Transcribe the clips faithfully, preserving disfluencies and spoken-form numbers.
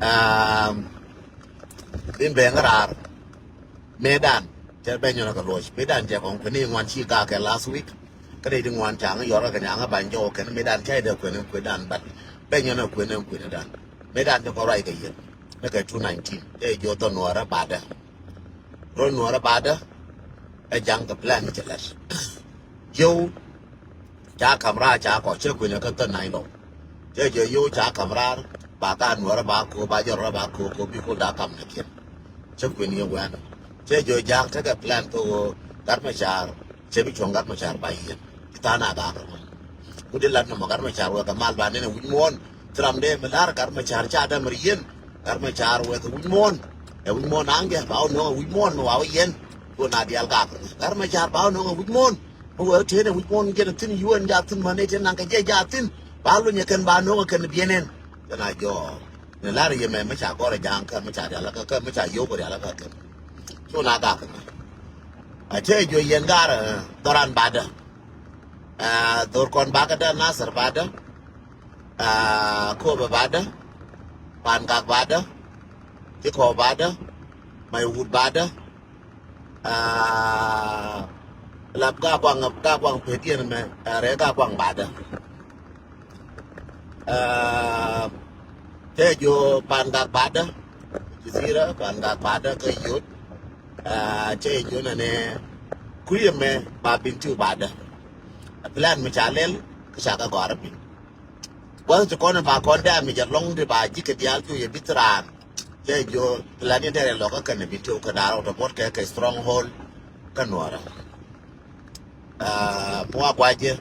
Aa, bin bɛŋ raar. Mëëdan cɛ bɛ nyɔnɔ kɛ luɔc. Mëëdan cɛ kɔŋ kuɛni ŋuan ci gak kɛ last week. Kä rɛy di ŋuan ca ŋä yɔrɔ kɛ nyaŋä ba̱ny jɔk kɛn mëëdan cɛ dee kuɛni kuɛdan bat. Bɛ nyɔnɔ kuɛni kuɛnidan. Mëëdan cɛ kɔ ruac kɛ yɛn. Ni kɛ two nineteen cɛ jɔ thɔ nuɔrɛ badɛ. Rol nuɔrɛ badɛ. Ɛ jaŋ kɛ plan cɛ lɛt. Yio̱w ca ka̱m raar ca kɔ cɛ kui̱n kä thän na̱ny lɔw. Cɛ jɛ yio̱w ca ka̱m raar ba ka nuɔrɛ ba ko ba jɔrɔ ba ko ko bi kul da ka̱m nɛ kiɛn. Cɛ kui̱n yɛ wɛn cɛ jɛ ja̱a̱k tekɛ plan ko gat mɛ car. Cɛ bi cuɔ̱ŋ gat mɛ car ba yiɛn. Ci tha̱a̱n a gaak rɛ mɔ. Ku di lat nɔmɔ gat mɛ car wɛ kɛ mal ba nɛn ɛ wi̱c muɔ̱ɔ̱n. Thram dee mi lar gat mɛ car ca dämɛ ri yɛn. Gat mɛ car wɛ kɛ wi̱c muɔ̱ɔ̱n. Ɛ wi̱c muɔ̱ɔ̱n naŋ jɛ ba wä nuɔ̱ŋ ɛ wi̱c muɔ̱ɔ̱n mi wa wä yɛn. Ku na dial gaak rɛ mɔ gat mɛ car ba wä nuɔ̱ŋ ɛ wi̱c muɔ̱ɔ̱n. Mi wee tëë ni wi̱c muɔ̱ɔ̱n jɛn thi̱n yuɔ̱ɔ̱n jaathi̱n mäni tëë naŋ kɛ jɛ jaathi̱n. Ba lunyɛ kɛn ba no̱o̱ŋɛ kɛn biɛn ɛn. Kɛn a jɔɔk ni lar yɛ mɛ mi ca gɔr ɛ ja̱a̱ŋ kɛn mi ca rial kä kɛn mi ca yio̱w kɛ rial kä kɛn. Cu na gak kɛn a cɛ jɔ yɛn gar dhɔran badä. Dhor kɔn bakä dä Nasir badä. Kobä badä. Pan gak badä. Cikɔ badä. May wut badä. Aa, lap ga kuaŋ ga kuaŋ pediɛn mɛ, aa, rɛ ga kuaŋ badä. Aa, tɛ jo pan gak badä. Jizira pan gak badä kä yot. Aa, tɛ jo nɛ nɛ kuyɛ mɛ ba bin tiu badä. Plan mi ca lɛl kä ca ga gɔrä bin. Gua̱th ti kɔn in ba kɔn dɛ̈ɛ̈m i̱ jɛ lɔ̱ŋ di ba ji̱ kɛ diaal cu yɛ bi thiraan. Cɛ jiö plan in derɛ lɔkä kɛn bi tiw kɛ daar wä tɔ buɔt kɛ kɛ stronghold kä nuɔrä. Aa, muak guacɛ.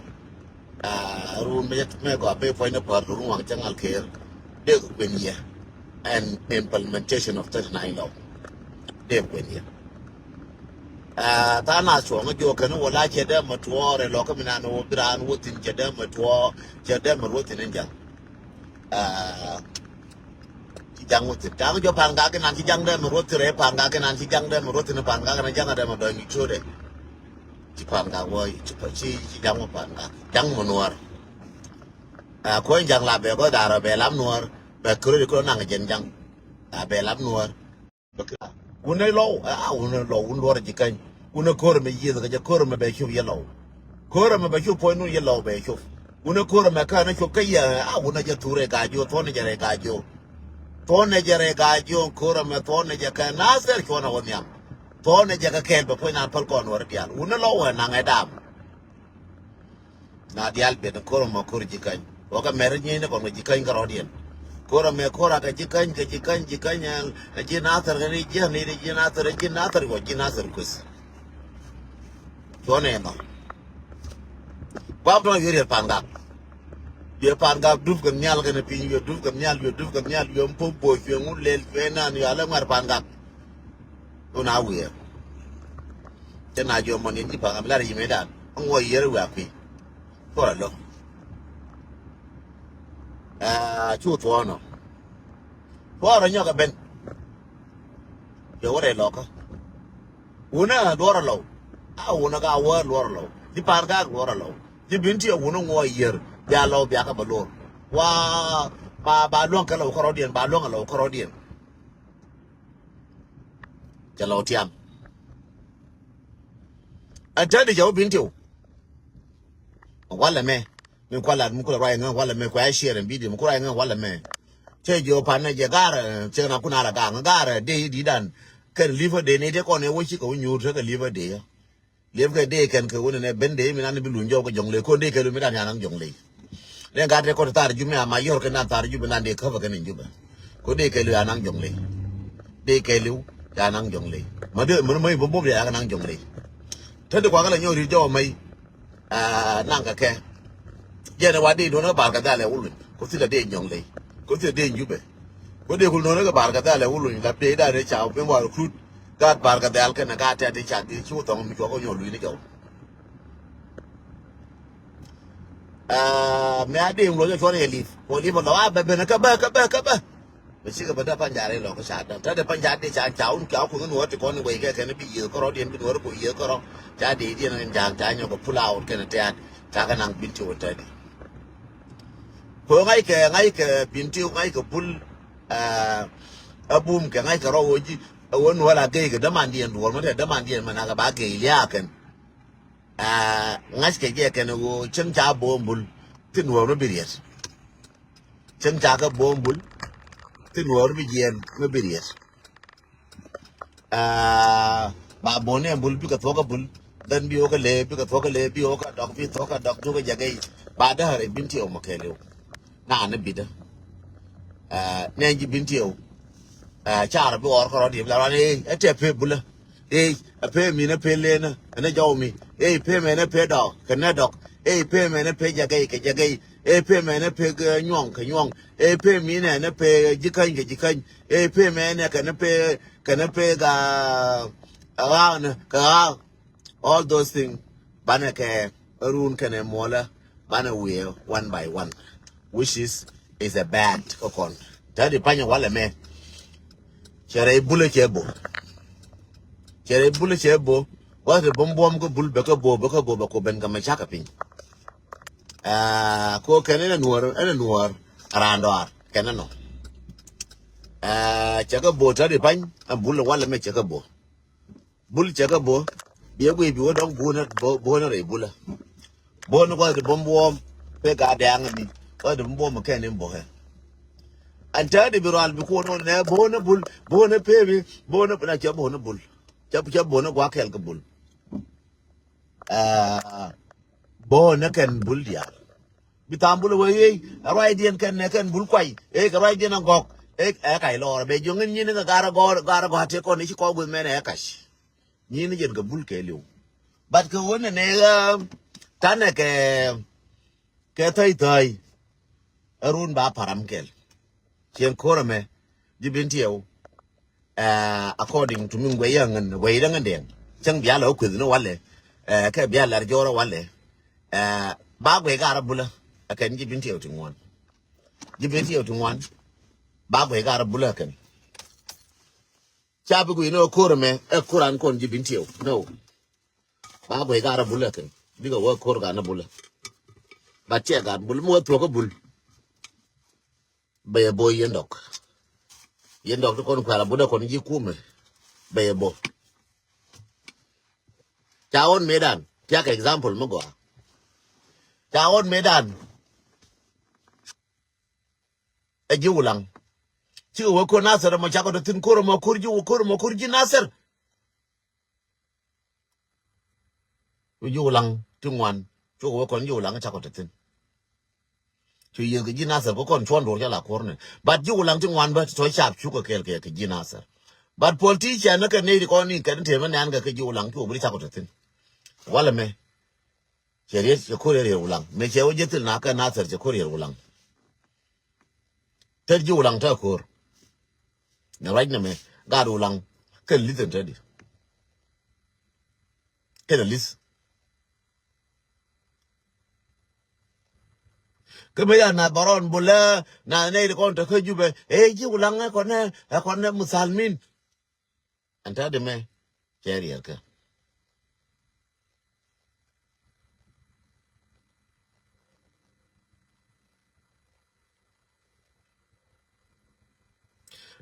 Aa, run mɛ mɛ gɔaa ben puɔ̱ny ni pɔr run waŋ cɛ ŋal ker. Dee kɛ kuën yɛ. And implementation of thirty nine law. Dee kuën yɛ. Aa, tha̱a̱ŋ a cuɔ̱ŋ jiök kɛn wä la cɛ dee mɛ tuɔɔr ɛ lɔkä mi nan wä bi raan wä thi̱n cɛ dee mɛ tuɔɔr cɛ dee mɛ ruɔ̱th thi̱n in ja̱ŋ. Aa, ci ja̱ŋ wä thi̱n. Ta̱a̱ŋ jɔ pa̱a̱n gak inan ci ja̱ŋ dee mɛ ruɔ̱th thi̱n rɛy pa̱a̱n gak inan ci ja̱ŋ dee mɛ ruɔ̱th thi̱n pa̱a̱n gak inan ja̱ŋ dee mɛ dɔ̱ny ni ciötdɛ. Ci pa̱a̱n gak wä ci ci ja̱ŋ wä pa̱a̱n gak ja̱ŋ mɛ nuɔɔr. Aa, kuɔ̱ny ja̱ŋ la bɛ gɔ̱th da̱rä bɛ lam nuɔɔr bɛ käröt ikɛ naŋ jɛn ja̱ŋ. Aa, bɛ lam nuɔɔr. Wunɛ lɔw, a wunɛ lɔw, wun luɔrɛ ji̱ käny. Wunɛ ko̱r ɛmɛ yieth kɛ jɛ ko̱r ɛmɛ bɛ cop yɛ lɔw. Ko̱r ɛmɛ bɛ cop puɔ̱ny nun yɛ lɔw bɛ cop. Wunɛ ko̱r ɛmɛ kä ɛn cop kä yɛ, a wunɛ jɛ thurɛ ga̱a̱c jiö, thuɔ̱nɛ jɛ rɛ ga̱a̱c jiö. Thuɔ̱nɛ jɛ rɛ ga̱a̱c jiö, ko̱r ɛmɛ thuɔ̱nɛ jɛ kɛ Nathɛr cuɔ̱nɛ wä nhiam. Thuɔ̱nɛ jɛ kɛ kɛɛl bɛ puɔ̱ny nan päl kɔn wä rɛ diaal. Wunɛ lɔw ɛ naŋ ɛ dam. Na diaal ben ko̱r ɛmɔ ko̱r ji̱ käny. Wä kɛ mɛr nyieny ni kɔn kɛ ji̱ käny kärɔ̱diɛn. Ko̱r ɛmɛ ko̱r a kɛ ji̱ käny kɛ ji̱ käny ji̱ käny ɛ ji̱ Nathɛr kɛ ni ji̱ ni ji̱ Nathɛr ji̱ Nathɛr wä ji̱ Nathɛr kueth. Cuɔ̱n ɛ nhɔk. Guam tɔ̱ yue riet pa̱a̱n gak. Yue pa̱a̱n gak dup kɛ nhial kɛnɛ piny yue dup kɛ nhial yue dup kɛ nhial yue mpok boc yue ŋut lel yue nan yue alɛ ŋuɛr pa̱a̱n gak. Wun a wiee. Cɛ na jiɔ mɔn yɛn ji̱ pa̱a̱n gak mi lar yimedan. Ŋuɔ yier wiaa kui̱. Thuɔrɛ lo̱. Aa, cu thuɔɔnɔ. Thuɔɔrɔ nyɔkɛ ben. Yɛ wä rɛy lɔkä. Wunä luɔrɛ lɔw. A wunä ka wä luɔrɛ lɔw. Ji̱ pa̱a̱n gak luɔrɛ lɔw. Ji̱ bin ti a wunä ŋuɔ yier. Bia lɔw bia kä bä luɔr. Wa ba ba luäŋ kɛ lɔw kärɔ̱diɛn ba luäŋ a lɔw kärɔ̱diɛn. Cɛ lɔw tiam. Ɛn täni jɛ wä bin tiw. Walɛ mɛ. Mi kualat mi kulɛ ruac ŋä walɛ mɛ kuɛ a share in video mi kulɛ ruac ŋä walɛ mɛ. Cɛ jiɔ pan nɛ jɛ gar cɛ na kun ala gar ŋä gar dee di dan. Kɛn liver dee ni te kɔn ɛ wä ci kɛ wä nyuur te kɛ liver dee. Liver kɛ dee kɛn kɛ wä ni nɛ ben dee mi nan bi luny jɔw kɛ jɔŋ le kon dee kɛ lu mi dan ya nan jɔŋ le. Dee gat dee kɔt thar jubɛ ama yɔr kɛ nan thar jubɛ nan dee käpɛ kɛ ni jubɛ. Ko dee kɛ liw ya nan jɔŋ ley. Dee kɛ liw ya nan jɔŋ ley. Ma dee mɛ mɛ bä bop dee ya nan jɔŋ ley. Te dee kwa kɛ la nyɔri jɔw mɛ. Aa, nan kɛ kɛ. Jɛn wa dee duɔn kä bar kɛ dhal ɛ wulun. Ko thilɛ dee jɔŋ ley. Ko thilɛ dee jubɛ. Ko dee kul duɔn kä bar kɛ dhal ɛ wulun la dee da dee ca ben wa recruit. Gat bar kɛ dhal kɛn gat tɛ dee ca dee cu thɔŋ mi cuɔ ko nyɔ luy ni jɔw. Aa, mɛ a dee ŋuɔ̱c cuɔ̱n yɛ li̱th kɔ li̱th bä lɔ a bɛ ben kä bä kä bä kä bä. Bɛ cikɛ bä dee pa̱ny ja̱a̱r ilɔ kä ca däm te dee pa̱ny ja̱a̱r dee ca ca wun ca kuŋ in wä ti kɔn in wec kɛ kɛn bi yiëë kärɔ̱ diɛn bi nuɔ̱ɔ̱r kɔ yiëë kärɔ̱. Ca dee diɛn in ja̱a̱ŋ ca nyɔk kɛ pull out kɛn tɛ̈t ca kɛ naŋ bin ti wä tɛ̈t. Kɔ ŋa̱ckɛ ŋa̱ckɛ bin ti ŋa̱ckɛ bul. Ɛ, ɛ bum kɛ ŋa̱ckɛ rɔ ɣöö ji̱ ɛ ɣöö nuɔ̱ɔ̱r a gey kɛ dämandiɛn duɔ̱ɔ̱r mɔ te dämandiɛn mɛ nakɛ ba gey lia̱a̱ kɛn. Ɛ, ŋa̱ckɛ jɛ kɛn ɣöö cäŋ ca bo̱o̱m bul thin nuɔ̱ɔ̱r mi bi riɛt. Cäŋ ca kɛ bo̱o̱m bul thin nuɔ̱ɔ̱r mi jiɛɛn mi bi riɛt. Aa, ba bo̱o̱n ni ɛn bul bikɛ thuɔ̱k ɛ bul. Dhɛn bi wä kä lëë bikɛ thuɔ̱k ɛ lëë bi wä kä dɔk bi thuɔ̱k ɛ dɔk thuk ɛ jɛ gɛy. Ba däär ɛ bin tiɛw mɔ kɛɛliw. Naan ni bitdä. Aa, nɛn ji̱ bin tiɛw. Aa, carɛ bi ɣɔr kärɔ̱ diɛp la ruan ëë ɛ tɛ pee bulä. Ëë ɛ pee min ɛ pee leenä ɛn ɛ jɔw mi. Ëë pee mɛn ɛ pee dɔk kɛ nɛ dɔk. Ëë pee mɛn ɛ pee jɛ gɛy kɛ jɛ gɛy. Ëë pee mɛn ɛ pee nyuɔŋ kɛ nyuɔŋ. Ëë pee min ɛn ɛ pee ji̱ käny kɛ ji̱ käny. Ëë pee mɛn ɛ kɛn ɛ pee kɛn ɛ pek a ɣaak ni kɛ ɣaak. All those things banɛ kɛ run kɛnɛ muɔlä banɛ wiɛ one by one, which is is a bad kä kɔn. Tɛ di panyɛ walɛ mɛ. Cɛ rɛy bulɛ cɛ bo. Cɛ rɛy bulɛ cɛ bo. Wä ti bum buɔm kä bul bɛ kä bo bɛ kä bo bɛ ko ben kä mɛ cakɛ piny. Aa, ko kɛn ɛn ɛ nuɔr ɛn ɛ nuɔr. Raan dɔaar kɛn ɛ nɔ. Aa, cɛ kä bo tɛ di pany ɛn bul walɛ mɛ cɛ kä bo. Bul cɛ kä bo. Biɛ guiy bi wä dɔŋ buɔ̱nä buɔ̱nä rɛy bulä. Buɔ̱nä gua̱th ti bum buɔm pek a dɛŋ ni gua̱th ti bum buɔm kɛn in buɔ̱kɛ. Ɛn tɛ di bi rual bi kuɔn wä nɛ buɔ̱nä bul buɔ̱nä pek bi buɔ̱nä na cɛ buɔ̱nä bul. Cɛ cɛ buɔ̱nä gua̱th kɛl kä bul. Aa, buɔ̱nä kɛn bul diaal. Bi tham bul wee yey a ruacdiɛn kɛn nɛ kɛn bul kuay ëë kɛ ruacdiɛn a gɔk. Ëë ɛ kac lɔɔr bɛ jiɔŋ in nyin in kɛ gar a gɔr gar a gɔr a tëë kɔn i̱ ci kɔk guth mɛn ɛ kac. Nyin in jɛn kɛ bul kɛɛliw. But kɛ ɣöö nɛ nɛ ɣä tanɛ kɛ kɛ thäy thäy. Ɛ run ba param kɛl. Cieŋ ko̱r ɛmɛ ji̱ bin tiɛw. Aa, according to mi guɛy yɛ ŋän guɛy dä ŋän dɛŋ cäŋ bia lɛ wä kueth ni walɛ. Aa, kɛ bia lɛr jɔrä walɛ. Aa, ba guɛy garä bulä ɛ kɛn ji̱ bin tiɛw ti ŋuan. Ji̱ bin tiɛw ti ŋuan. Ba guɛy garä bulä ɛ kɛn. Ca bi guiy ni ɛ ko̱r ɛmɛ ɛ ko̱r an kɔn ji̱ bin tiɛw no. Ba guɛy garä bulä ɛ kɛn bikɛ wä ko̱r garä bulä. Ba tiɛ garä bulä mi wä thuɔ̱k kä bul. Bɛ yɛ bo yɛn dɔk. Yɛn dɔk ti kɔn kuɛl a butdä kɔn ji̱ kumɛ. Bɛ yɛ bo. Ca ɣɔn mëëdan tiak example mi gɔaa. Ca ɣɔn mëëdan. Ɛ ji̱ wulaŋ. Cikɛ wee ko̱r Nasir ɛmɔ cakɔ ti thi̱n ko̱r ɛmɔ ko̱r ji̱ ko̱r ɛmɔ ko̱r ji̱ Nasir. Cu ji̱ wulaŋ ti ŋuan cukɛ wee kɔn ji̱ wulaŋ cakɔ te thi̱n. Cu yiëth kɛ ji̱ Nasir kä kɔn cuɔ̱n duɔ̱ɔ̱r ca la kuɔ̱rnɛ. But ji̱ wulaŋ ti ŋuan bä ti tɔ̱ cap cukɛ kɛɛl kɛ kɛ ji̱ Nasir. But politician ni kɛ nɛy ti kɔn ni kɛn temä nɛn kɛ kɛ ji̱ wulaŋ cukɛ bi cakɔ te thi̱n. Walɛ mɛ cɛ riet cɛ ko̱r riet wulaŋ mɛ cɛ wä jɛ thil na kɛ Nasir cɛ ko̱r riet wulaŋ. Tɛt ji̱ wulaŋ tɛ ko̱r. Nɛ ruac nɛ mɛ gaat wulaŋ kɛ lith ɛn tɛt di. Kɛn a li̱th. Kä mi ya na bärɔn bulɛ na nɛy ti kɔn te kä Jubɛ ɛ ji̱ wulaŋ ɛ kɔnɛ ɛ kɔnɛ muthalmin. Ɛn ta̱a̱ di mɛ cɛ riɛl kɛ.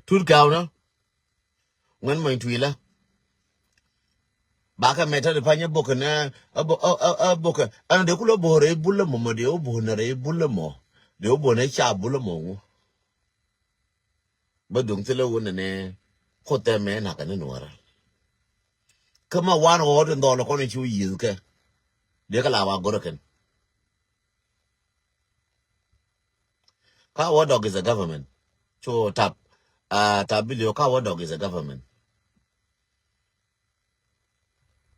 Tut kawnä. Ŋuɛn mɔny tuilä. Bakɛ mɛt tɔt i̱ pany ɛ bok kɛn ɛ bok ɛ bok kɛ ɛn dee kulɛ bok rɛy bulä mɔ mɔ dee wä bok nɛ rɛy bulä mɔ dee wä bok nɛ ca bulä mɔ ŋu. Bä duŋ thilɛ wun nɛ nɛ kuoth tɛmɛ nakɛ ni nuɔrä. Kä ma wan ɣɔɔt in dhɔl kɔn in ci wä yiëth kɛ dee kɛ la wa gorä kɛn. Ka wä dɔk is a government. Cu tap a tap bilio ka wä dɔk is a government.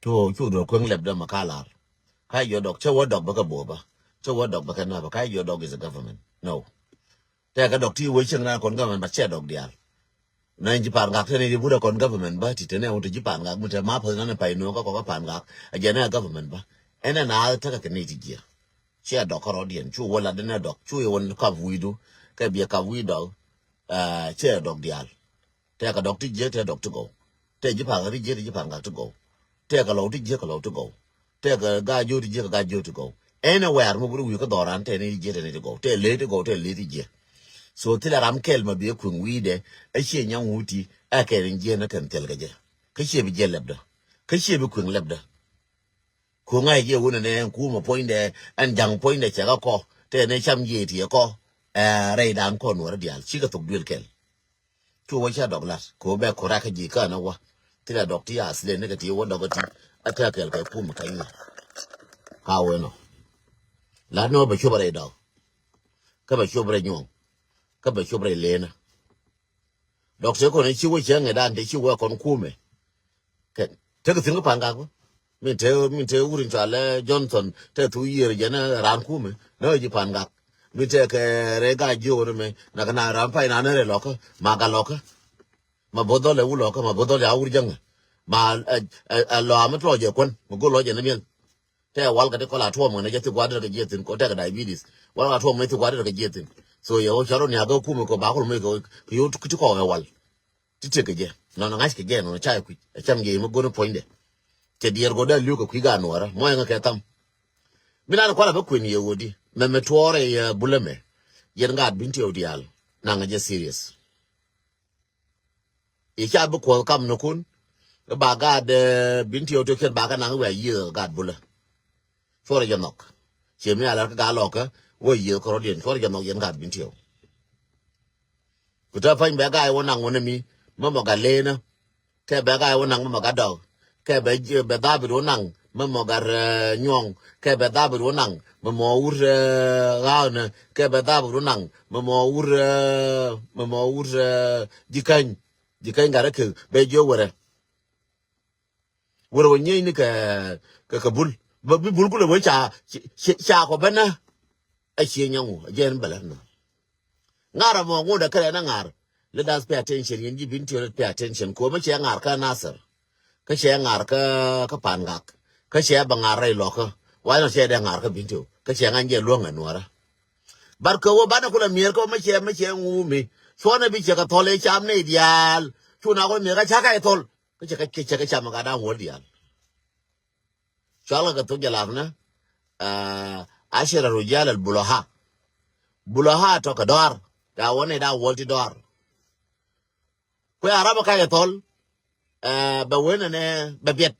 Cu cu duɔl kueŋ lɛp dämɛ ka lar. Ka yɔ dɔk cɛ wä dɔk bä kɛ bo̱o̱ bä cɛ wä dɔk bä kɛ nä bä ka yɔ dɔk is a government. No. Tɛkɛ dɔk ti wee cieŋ na kɔn government but cɛ dɔk diaal. Na in ji̱ pa̱a̱n gak te ni ti but a kɔn government bä ti te nɛ wun te ji̱ pa̱a̱n gak mi te ma päth na ni pay nuɔ̱ɔ̱ŋ kä kɔk a pa̱a̱n gak a jɛ nɛ a government bä. Ɛn ɛn a tekɛ kɛ ni ti jiɛ. Ciɛ dɔk kärɔ̱diɛn cu wä lat denɛ dɔk cu yɛ wä kap wi̱i̱du kɛ biɛ kap wi̱i̱ dɔk. Ciɛ dɔk diaal. Tɛkɛ dɔk ti jiɛ tɛ dɔk ti gɔw. Tɛ ji̱ pa̱a̱n gak ti jiɛ tɛ ji̱ pa̱a̱n gak ti gɔw. Tɛkɛ lɔw ti jiɛ kɛ lɔw ti gɔw. Tɛkɛ gaa jiö ti jiɛ kɛ gaa jiö ti gɔw. Anywhere mi buri wi̱i̱ kä dhɔran tɛ ni ti jiɛ tɛ ni ti gɔw tɛ lee ti gɔw tɛ lee ti jiɛ. So thilɛ ram kɛl ma bi kueŋ wi̱i̱dɛ, a ciɛ nyaŋ wuti, a kɛl in jiɛn a kɛn thil kɛ jɛ. Kä ciɛ bi jiɛ lɛpdä. Kä ciɛ bi kueŋ lɛpdä. Ku ŋa̱c jɛ wunɛ nɛ ɛn kumɛ puɔ̱nydɛ, ɛn ja̱ŋ puɔ̱nydɛ cɛ kä kɔ, tɛ nɛ cam jiɛ ti kɔ, ɛ, rɛy dan kɔ nuɔrä diaal, cikɛ thok duel kɛl. Cu wä ca dɔk lat, ku bɛ ku rak kä ji̱ kä nɛ wä. Thilɛ dɔk ti a thilɛ ni kɛ ti wä dɔk kä ti, a tɛ kɛl kɛ kumɛ kä nyi. Ka wee nɔ. Lat ni wä bɛ cop rɛy dɔk. Kä bɛ cop rɛy nyuɔ̱ŋ. Kä bɛ cop rɛy lenä. Dɔk te kɔn ci wä cɛ ŋɛ dan te ci wä kɔn kumɛ. Kɛ, te kɛ thin kä Pangak. Min te, min te wurin cɔalɛ Johnson, te thu yier jɛn ran kumɛ. Nä ji̱ Pangak. Min te kɛ rɛ ga ji̱ wä ni mɛ. Na kɛ na ran pay na ni rɛ lɔkä. Ma ga lɔkä. Ma bo̱dhɔl ɛ wu lɔkä, ma bo̱dhɔl ya wur jäŋä. Ma, ɛ, ɛ, ɛ, lɔ amä tuɔɔk jɛ kuän. Ma go̱l lɔ jɛ ni miɛl. Tɛ wal kɛ ti kɔla tuɔm ŋɛ ni jɛ thi gua̱dɛ kɛ jiɛ thin, kɔ tɛ kɛ diabetes. Wal kɔla tuɔm ŋɛ thi gua̱dɛ kɛ jiɛ thin. So yɛ wä cɔr ni a gɛ kumɛ kɔ ba kɔl mɛ kɛ, kɛ yot ti kɔ kɛ wal. Ti tëk kɛ jɛ. Nɔnɔ ŋa̱c kɛ jɛ, nɔnɔ ca kui̱. Ɛ cam jɛ mɛ go̱n puɔ̱nydɛ. Cɛ diɛɛr gɔda li̱w kɛ kui̱ ga nuɔrä. Mɔ ɛŋɛ kɛ tham. Mi lan kuala bä kuën yɛ wodi. Mɛ mɛ tuɔɔrɛ yɛ bulɛ mɛ. Yɛn gaat Bintiɛw diaal. Naŋ jɛ serious. I̱ ca bi kuɔth kam ni kun. I̱ ba gaat, eh, Bintiɛw tëk cɛn ba kɛ naŋ i̱ wia yiëë gaat bulɛ. Cuɔrɛ jɛ nhɔk. Ciɛ mi a lar kä gaa lɔkä wä yiëë kärɔ̱diɛn cuɔrɛ jɛ nhɔk yɛn gaat Bintiɛw. Ku te pany bɛ gaa i̱ wä naŋ wä ni mi. Mä mɔ gat lenä. Kɛ bɛ gaa i̱ wä naŋ mä mɔ gat dɔk. Kɛ bɛ, bɛ dhabit wä naŋ mä mɔ gat, eh, nyuɔ̱ŋ. Kɛ bɛ dhabit wä naŋ mä mɔ wur, eh, ɣa̱a̱nä. Kɛ bɛ dhabit wä naŋ mä mɔ wur, eh, mä mɔ wur, eh, jikäny. Jikäny gat rɛ kek bɛ jiök wärɛ. Wärɛ wä nyiecni kɛ, kɛ, kɛ bul. Bä bi bul kulɛ wee ca, ca, ca kɔ bänä. A cie nyaŋu, a jɛn bɛ lät nɔ. Ŋa̱r a mɔ ŋot a kärɛ na ŋa̱r. Let us pay attention, yɛn ji̱ Bintiɛw, let pay attention. Kuɔmä cɛ ŋa̱r kä Nasir. Kä cɛ ŋa̱r kä, kä Pangak. Kä cɛ bɛ ŋa̱r rɛy lɔkä. Wanɔ cɛ dee ŋa̱r kä Bintiɛw. Kä cɛ ŋa̱n jɛ luäŋ ɛ nuɔrä. Bar kɛ wä banɛ kulɛ mier kä wä mɛ cɛ, mɛ cɛ ŋu mi. Cuɔnɛ bi cɛ kɛ thɔl ɛ cam nɛy diaal. Cu na kulɛ mier kä ca ka ɛ thɔl. Kä cɛ kä, cɛ kä cam ɛ ka da̱ŋ wäl diaal. Cual kɛ thok jɛ lap nä, ah, ashira rujal al bulaha. Bulaha tɔ kɛ dɔar. Ya wä nɛ da wäl ti dɔar. Kuɛ a ram ɛ ka yɛ thɔl, eh, bɛ wen nɛ bɛ biɛt.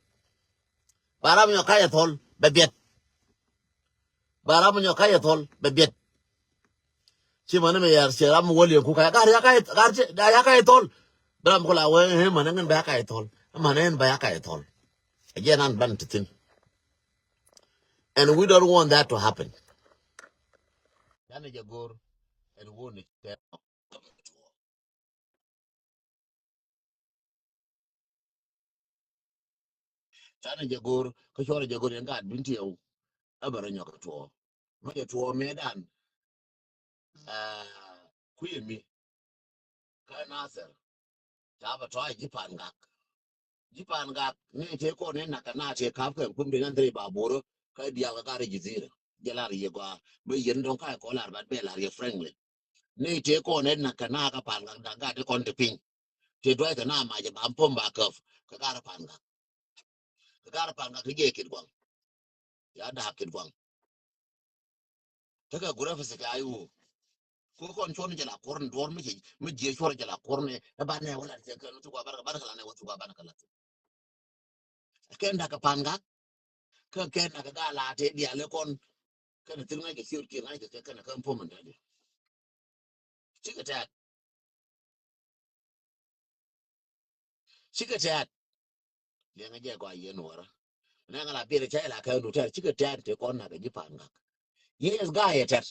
Ba ram nyɔ ka yɛ thɔl bɛ biɛt. Ba ram nyɔ ka yɛ thɔl bɛ biɛt. Ci mani mi yar ci ram wä liɛŋ ku ka gar ya ka, gar ci, gar ya ka thol. Bram kula wä, eh, mani ngin ba ka thol. Mani ngin ba ya ka thol. Again, an ban ti thin. And we don't want that to happen. Dana jagor, and won it. Canɛ jɛ go̱o̱r kä cuɔrɛ jɛ go̱o̱r yɛn gaat Bintiɛw. Ɛ bɛ rɔ nyɔk ɛ tuɔɔ. Mɛ jɛ tuɔɔ mëëdan. Aa, kui̱ mi kä Nathɛr. Ca bɛ tɔ̱ a ji̱ Pangak. Ji̱ Pangak ni tëë kɔn ni nak kɛ na tëë ka̱p kɛ kum ti nan thiri ba borä kä diaal kä gat rɛ ji̱ dhirä. Jɛ lar yɛ gɔaa bä yɛn dɔ̱ŋ ka̱ kɔ lar bat bɛ lar yɛ frankly. Ni tëë kɔn ni nak kɛ na kä Pangak dak gat ti kɔn ti piny. Tëë duay kɛ na macɛ ba pom ba käp kä gat Pangak. Kä gat Pangak kä jɛ Kitgua̱ŋ. Ya dahak Kitgua̱ŋ. Tekɛ gurɛ pɛ thikɛ ay wu. Ku kɔn cuɔn jɛ la kuɔr ni duɔr mi ci mi jiɛ cuɔr jɛ la kuɔr ni ɛ banɛ wala cɛ kɛ lu thuk wa banɛ kɛ banɛ kɛ la nɛ wä thuk wa banɛ kɛ la thuk. Kɛn dak kɛ Pangak. Kä kɛn dak kɛ gaa la tëë diaal kɔn. Kɛn thil ŋa̱c kɛ ciöt kiɛ ŋa̱c kɛ kɛn kɛ pom ni dadi. Cikɛ tɛt. Cikɛ tɛt. Liɛŋɛ jɛ gɔaa yɛn wärä. Nɛ ŋa la biɛt cɛ la kɛ nu tɛt cikɛ tɛt tëë kɔn nak kɛ ji̱ Pangak. Yes, gaa yɛ tɛt.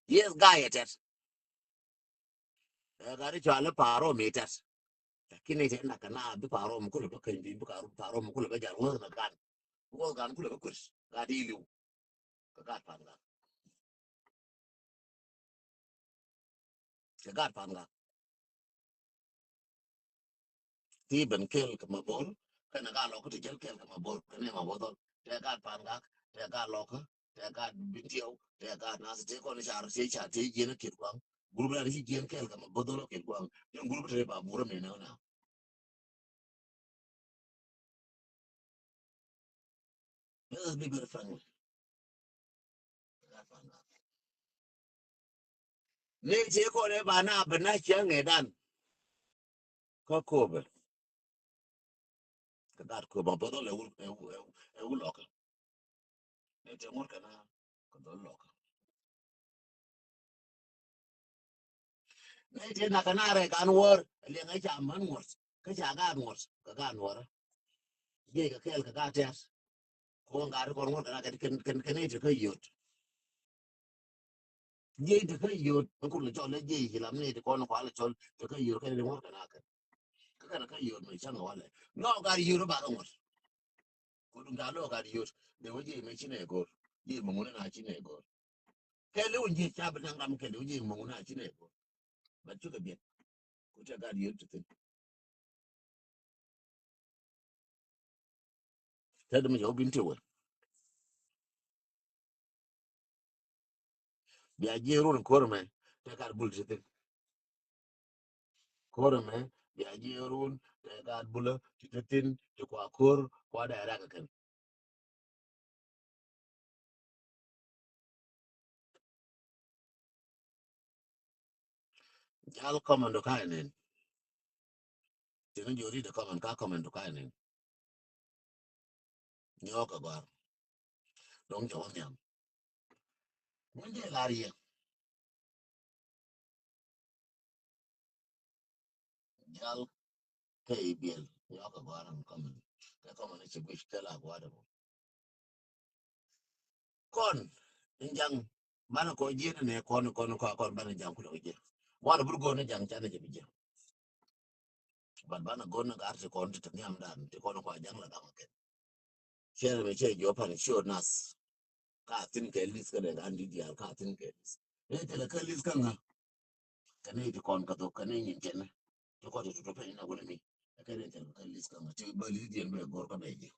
Yes, gaa yɛ tɛt. Ɛ gat i̱ cɔal i̱ Parom i̱ tɛt. Lakin i̱ tɛt nak kɛ na bi Parom kulɛ bä keny bi bi Parom kulɛ bä jal wäth na gan. Wäth gan kulɛ bä kuet. Gat i̱ li̱w. Kɛ gat Pangak. Kɛ gat Pangak. Ti ben kel kɛ Mabor kɛnɛ gat Lɔkä ti jɛl kel kɛ Mabor kɛnɛ Mabor dhɔl. Tɛ gat Pangak, tɛ gat Lɔkä, tɛ gat Bintiɛw, tɛ gat Nath ti kɔn car ti car ti jiɛn Kitgua̱ŋ. Gurup la ti jiɛn kel kɛ Mabor dhɔl Kitgua̱ŋ. Ni gurup ti ba burä mi nɛ wä na. Let us be very frank. Ni ci kɔn ɛ ba na bɛ na cɛ ŋɛ dan. Kä Köpɛ. Kɛ gat Köpɛ bä dhɔl ɛ wul, ɛ wul, ɛ wul, ɛ wul lɔkä. Ni te ŋuɔ̱t kɛ na kɛ dhɔl lɔkä. Ni te na kɛ na rɛ gan wäär, liɛŋ ɛ ca män ŋuɔ̱t, kä ca gaat ŋuɔ̱t, kɛ gaat nuɔrä. Jiɛc kɛ kɛɛl kɛ gaat tɛ̈t. Kɔn gaat kɔn ŋuɔ̱t kɛ na kɛ, kɛ, kɛ, kɛ ni te kä yöt. Jiɛc te kä yöt, ni kun lɛ cɔl lɛ jiɛc ci lam ni te kɔn kua lɛ cɔl te kä yöt kɛ ni ŋuɔ̱t kɛ na kɛ. Kä kɛn kä yöt mɛ cäŋ walɛ. Nɔ gat yöt ba kä ŋuɔ̱t. Ku duŋ ta lɔ gat yöt. Dee wä jiɛc mɛ ci nɛ go̱r. Jiɛc mɛ ŋun na ci nɛ go̱r. Kɛ lɛ wä jiɛc ca bi naŋ ram kɛ dee wä jiɛc mɛ ŋun na ci nɛ go̱r. But cukɛ biɛt. Ku te gat yöt ti thin. Te dee mi jɛ wä bin ti wä. Bia jiɛ run ko̱r mɛ. Te gat bul ti thin. Ko̱r ɛmɛ bia jiɛ run tɛ gaat bulä ti te thin ti kua ko̱r kua dɛ rak kɛn. Jal comment du ka inin. Tini jori de comment ka comment du ka inin. Nyɔk kɛ gɔ̱a̱r. Dɔ̱ŋ cɛ wä nhiam. Ŋun jɛ lar yɛ. Jal kɛ i̱ biɛl. Nyɔk kɛ gɔ̱a̱r ɛn comment. Kɛ comment ni ci guic kɛ la gɔ̱a̱r ɛn. Kɔn in jaŋ banɛ kɔ jiɛn ni kɔn kɔn kɔ kɔn banɛ jaŋ kulɛ jiɛn. Wan bur gɔn ni jaŋ canɛ jɛ bi jiɛn. But banɛ gɔn ni gar ti kɔn ti te nhiam dan ti kɔn kɔ jaŋ la daŋ kɛ. Cɛ mɛ cɛ jɔ pan sure nas. Ka thin kɛ list kɛ dɛ gan di dial ka thin kɛ list. Ni te kɛ list ka ŋa. Kɛ ni ti kɔn ka thok kɛ ni nyin kɛn. Ti kɔ ti tutu piny na wala mi. Kɛ ni te kɛ list ka ŋa ti ba list diɛn bɛ gɔr ka bɛ jɛ.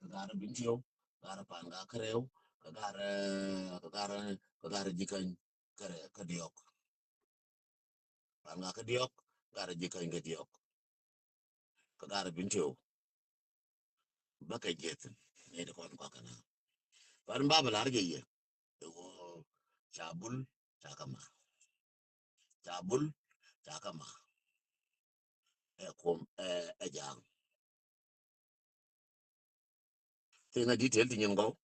Kɛ gar bin tiɛw, gar pan ga kɛrɛw, kɛ gar, kɛ gar, kɛ gar jikany kɛrɛ kɛ diɔk. Pan ga kɛ diɔk, gar jikany kɛ diɔk. Kɛ gar bin tiɛw. Bä kɛ jiɛth ni di kɔn kɔk kɛn. Pan ba bɛ lar jɛ yɛ. Ɛ wä ca bul ca kɛ ma. Ca bul ca kɛ ma. Ɛ kum ɛ ɛ jaŋ. Thing a detail ti nyin gɔw.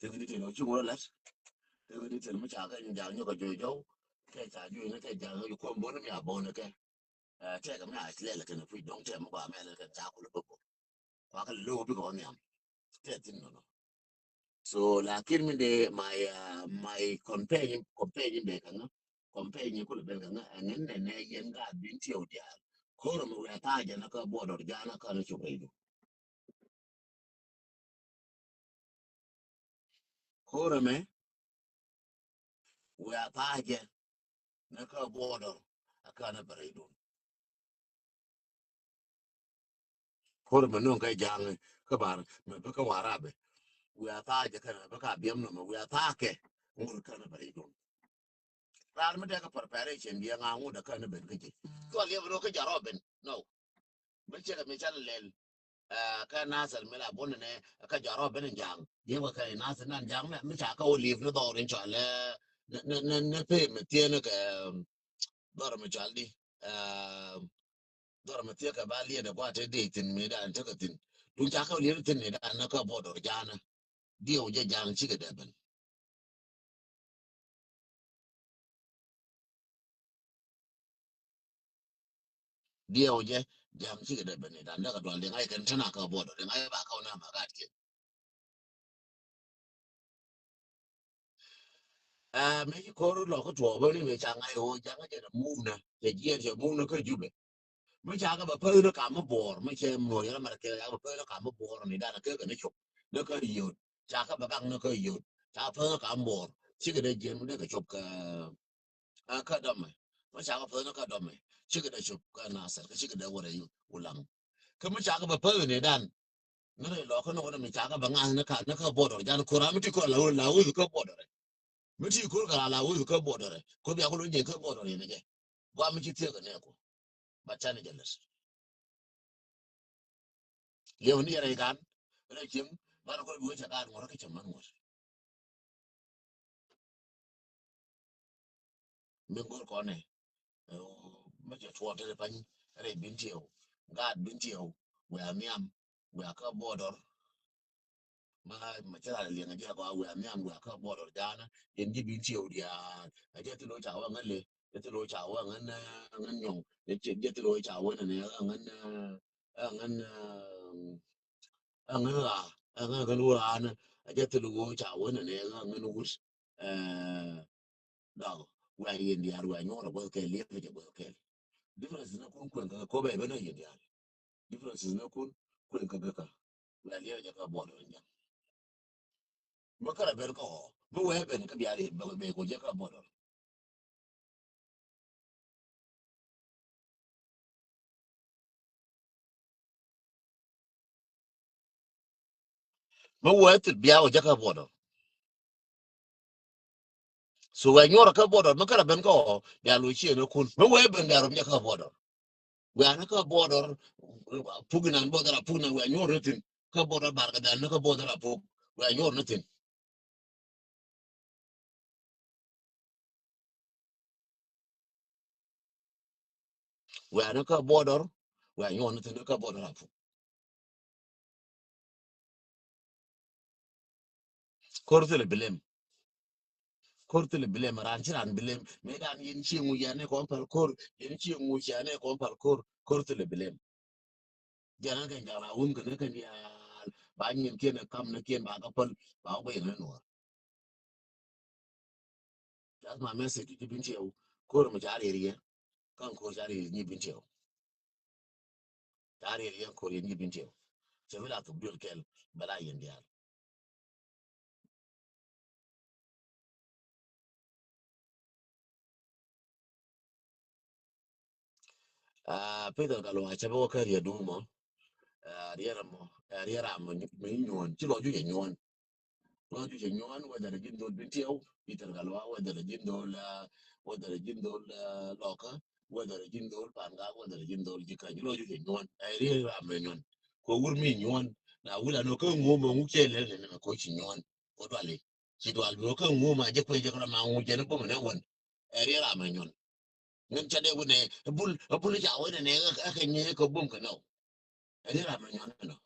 Thing a detail ɔ ci wä lɛt. Thing a detail mi ca kɛ jaŋ nyɔk a jo̱o̱c jɔw. Kɛ ca jo̱o̱c ni kɛ jaŋ yu kuɔm boni mi a boni kɛ. Ɛ tɛk mi a lɛl kɛn kui̱ dɔŋ tɛm mi gɔaa mɛ lɛl kɛn ca kulɛ bä bok. Kua kɛ lo̱o̱ bikɛ wä nhiam. Tɛk thin nɔnɔ. So lakin mi de my, uh, my campaign, campaign in de kaŋa. Campaign in kulɛ ben kaŋa. Ɛŋɛn nɛ nɛ yɛn gaat bin tiɛw diaal. Ko̱r mi wɛ tha̱a̱ jɛ na kä border jana kä ni cuk rɛy du. Ko̱r ɛmɛ wiaa tha̱a̱cɛ ni kä border a kä ni bɛ rɛydun. Ko̱r ɛmɛ nuŋ kä ja̱a̱ŋ kä bar mɛ bä kä warabɛ. Wiaa tha̱a̱cɛ kä ni bä kä biɛm nɔmɛ wiaa tha̱a̱kɛ ŋur kä ni bɛ rɛydun. Raan mi dee kä preparation diɛ ŋa ŋut a kä ni ben kä ji̱. Cual yɛ bɛ ni kä jɔrɔ ben. No. Mi cɛ kɛ mi cɛ lɛl. Ɛ, kä Nasir mi la bun ni kä jɔrɔ ben ja̱a̱ŋ. Yɛ wä kä Nasir nan ja̱a̱ŋ mi ca kä wä liv ni dhɔr in cɔal ni, ni, ni, ni pee mi thiee ni kɛ dhɔr mi cɔal di. Ɛ, dhɔr mi thiee kɛ ba liet ɛ gua te dee thin mi dan te kɛ thin. Duŋ ca kä wä liet thin mi dan ni kä border ja̱a̱ŋ. Diɛw jɛ ja̱a̱ŋ cikɛ dee ben. Diɛw jɛ ja̱a̱ŋ cikɛ dee ben ni dan dee kɛ dual diɛŋ a jɛ kɛn tena kä border diɛŋ a jɛ ba kä wä na ma gat kiɛ. Ɛ, mi ci ko̱r lɔ kä tuɔɔk bä ni mi ca ŋa̱c ɣöö ja̱a̱ŋ jɛ na muk na cɛ jiɛɛn cɛ muk na kä Jubɛ. Mi ca kɛ bɛ päth ni kam mi buɔɔr mi cɛ muɔc yɛn America ca kɛ bɛ päth ni kam mi buɔɔr ni dan kɛ kɛ ni cop ni kä yot ca kɛ bɛ gak ni kä yot ca päth ni kam buɔɔr cikɛ dee jiɛn mi dee kɛ cop kɛ. Ɛ, kä dɔmɛ mi ca kɛ päth ni kä dɔmɛ cikɛ dee cop kɛ Nasir kä cikɛ dee wä rɛy Ulaŋ. Kä mi ca kɛ bɛ päth ni dan ni rɛy lɔ kä ni wä ni mi ca kɛ bɛ ŋa̱th ni kä, ni kä border jan ko̱r a mi ti ko̱r la wä la wä kä border. Mi ti ko̱r kɛ la la wä kä border. Ko̱ bia ko̱ lo jɛ kä border ni jɛ. Gua mi ci thiek ni ko. Ba ca ni jɛ lɛs. Liɛw ni yɛrɛ ikan rɛ cim Banɛ kɔn bi wee cɛ gaat ŋuɔ̱t kä cɛ män ŋuɔ̱t. Min go̱r kɔnɛ. Ɛ, mɛ cɛ tuɔɔk te pany rɛy Bentiu. Gaat Bentiu. Wia nhiam. Wia kä border. Ma, ma cɛ ral liɛŋ jɛ kɔ wia nhiam wia kä border jana. Yɛn ji̱ Bentiu diaal. A jɛ thil wä ca wä ŋän le. Jɛ thil wä ca wä ŋän, ɛ, ŋän nyɔŋ. Jɛ thil wä ca wä nɛ nɛ ŋän, ɛ, ŋän, ɛ, ŋän ɣaa. Ɛ, ŋän ɣaa ŋän wä ɣaa nɛ. A jɛ thil wä ca wä nɛ nɛ ŋän wut. Ɛ, dɔk, wia yɛn diaal wia nyuɔr a guath kɛl, liɛp jɛ guath kɛl. Differences ni kun kuɛn kɛ kɛ kobɛ ben a yɛn diaal. Differences ni kun kuɛn kɛ kɛ kɛ. Wia liɛp jɛ kɛ border in jɛ. Mɛ kärɛ ben kä ɣɔɔ. Mɛ wee ben kä biaal i̱ bɛ, bɛ ko jɛ kä border. Mɛ wee thil bia wä jɛ kä border. So wee nyuɔrɛ kä border mɛ kärɛ ben kä ɣɔɔ bia lo ciɛ ni kun. Mɛ wee ben bia rom jɛ kä border. Wee anɛ kä border puk inan border a puk inan wee nyuɔr ni thin. Kä border bar kɛ dal ni kä border a puk. Wee nyuɔr ni thin. Wia ni kä border, wia nyuɔn ni thin kä border a puk. Kor thil blame. Kor thil blame, ran ci ran blame. Mɛ dan yɛn ci ŋu yɛn ni kɔn pal kor, yɛn ci ŋu yɛn ni kɔn pal kor, kor thil blame. Jɛn an kɛn jaŋ la wun kɛn kɛn diaal ba nyin kiɛn kam ni kiɛn ba ka päl ba wä yɛn ni nuɔr. That's my message to Bentiu. Kor mi ca rier yɛ kan kor ca rier nyi Bentiu. Ca rier yɛ kor yɛ nyi Bentiu. Cɛ mi la thuk duel kɛl bɛ la yɛn diaal. Ah, Peter Galwa cɛ bɛ wä kä riɛ duŋ mɔ. Ah, riɛ ram mɔ, ah, riɛ ram mɔ mi nyuɔn ci lɔ jucɛ nyuɔn. Lɔ jucɛ nyuɔn whether ji̱n dhol Bentiu, Peter Galwa whether ji̱n dhol, ah, whether ji̱n dhol, ah, Lɔkä, whether ji̱n dhol Pangak, whether ji̱n dhol Jikäny lɔ jucɛ nyuɔn. Ɛ riɛ ram mɛ nyuɔn. Kɔ wur mi nyuɔn na wula nɔ kä ŋuɔ mɛ ŋu cɛ lɛ lɛ nɛ mɛ kɔ ci nyuɔn. Kɔ duali ci dual mi wä kä ŋuɔ ma jɛ kuɛ jɛ kɔ ma ŋu jɛ ni bom nɛ wän. Ɛ riɛ ram mɛ nyuɔn. Ŋän ca dee wä nɛ bul bul ca wä nɛ nɛ ɛ kɛ nyɛ kɛ bum kɛ nɔ. Ɛ riɛ ram mɛ nyuɔn nɔ.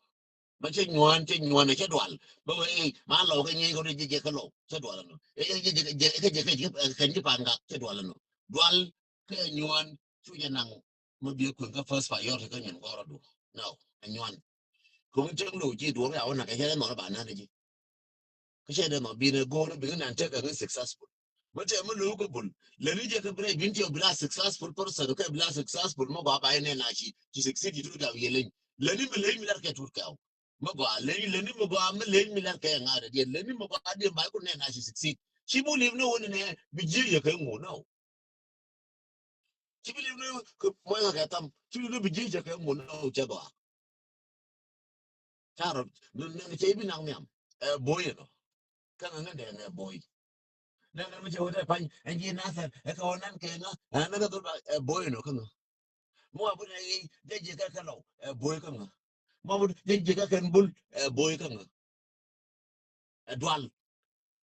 Ma cɛ nyuɔn cɛ nyuɔn cɛ dual bä wä ɛ ma lɔ kɛ nyɛ kɛ rɛ jɛ jɛ kɛ lɔ cɛ dual nɔ. Ɛ jɛ jɛ kɛ jɛ kɛ jɛ kɛ jɛ pan gak cɛ dual nɔ. Dual kɛ nyuɔn cu jɛ naŋ ma bi kuen kɛ first priority kɛ nyuɔn gɔrɔ du. Nɔ ɛ nyuɔn. Kɛ wun cɛ lo ji̱ duɔr ya wä na kɛ cɛ dee nɔ ba nɛ ji̱. Kä cɛ dee nɔ bi nɛ go̱o̱r bi nɛ nɛ tekɛ ŋä successful. Mɛ tɛ mɛ lo̱o̱ kä bul lɛ ni jɛ kä bi rɛ bin tiɛ bi la successful person kɛ bi la successful mɛ gɔaa ba inɛ na ci ci succeed ci tut kɛw yɛ leny lɛ ni mɛ leny mi lar kɛ tut kɛw. Mɛ gɔaa leny lɛ ni mɛ gɔaa mɛ leny mi lar kɛ ŋa̱ dɛ diɛ lɛ ni mɛ gɔaa diɛ ba ikun nɛ na ci succeed. Ci bu liv ni wun nɛ bi ji̱ yɛ kɛ ŋu nɔ. Ci bi liv ni kɛ muɔ̱ny kɛ tham ci bi liv ni bi ji̱ yɛ kɛ ŋu nɔ cɛ gɔaa. Carɔ ni ni cɛ ibi naŋ nhiam. Ɛ boy ɛnɔ. Kä ŋä ŋä dee ŋä boy. Ni ŋä mi cɛ wut ɛ pany ɛn ji̱ Nathɛr ɛ kɛ wä nan kɛ ŋä ɛ ni ŋä dhol ba ɛ boy ɛnɔ kä ŋä. Mi wa bun ɛ i̱ jɛ ji̱ kɛ kɛ lɔw ɛ boy kä ŋä. Mi wa bun jɛ ji̱ kɛ kɛn bul ɛ boy kä ŋä. Ɛ dual.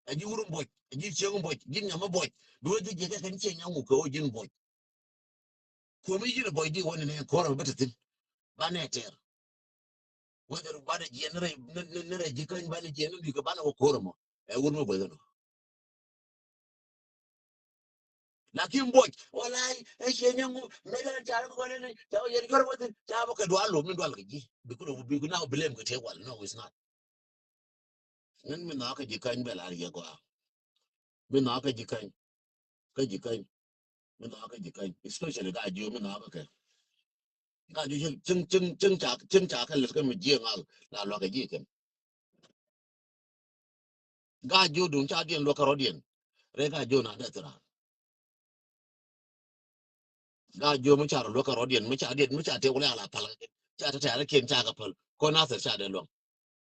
Ɛ ji̱ wur in buɔc ɛ ji̱ cieŋ in buɔc ji̱ nyam in buɔc. Duɔ̱ɔ̱c ji̱ ji̱ kɛ kɛn cieŋ nyam wuk kɛ wä ji̱ in buɔc. Kuɔmi ji̱n ɛ buɔc di wä ni ni ko̱r ɛ bä te thi̱n. Banɛ tɛr. Whether banɛ jiɛn ni rɛy ni rɛy ji̱ käny banɛ jiɛn ni lui̱k kɛ banɛ wä ko̱r ɛmɔ. Ɛ wur mi buɔc kɛ nɔ. Lakin buɔc walay ɛ ciɛ nyɛ ŋu mɛ jɛ car kɛ kɔn ni ca wä yɛn jɔr wä thi̱n ca bä kɛ dual lo min dual kɛ ji̱. Bi ku lo bi ku na blame kɛ tëë wal no it's not. Ŋän mi nhɔakä ji̱ käny bɛ lar yɛ gɔaa. Mi nhɔakä ji̱ käny. Kä ji̱ käny. Mi nhɔakä ji̱ käny. Especially Gaa-jiö mi nhɔakä kɛ. Gaa-jiö cieŋ cieŋ cieŋ ca cieŋ ca kɛ lät kä mi jiɛ ŋal la luakä ji̱ kɛn. Gaa-jiö duŋ ca diɛn luakä rɔ̱diɛn. Rɛ Gaa-jiö na dee thira. Gaa-jiö mi ca rɔ luäk kɛ rɔ̱diɛn mi ca diɛt mi ca tëë wulɛ ala pal kɛ ca te tɛ̈rɛ kiɛn ca kɛ päl. Kɔ Nathɛr ca dee luäŋ.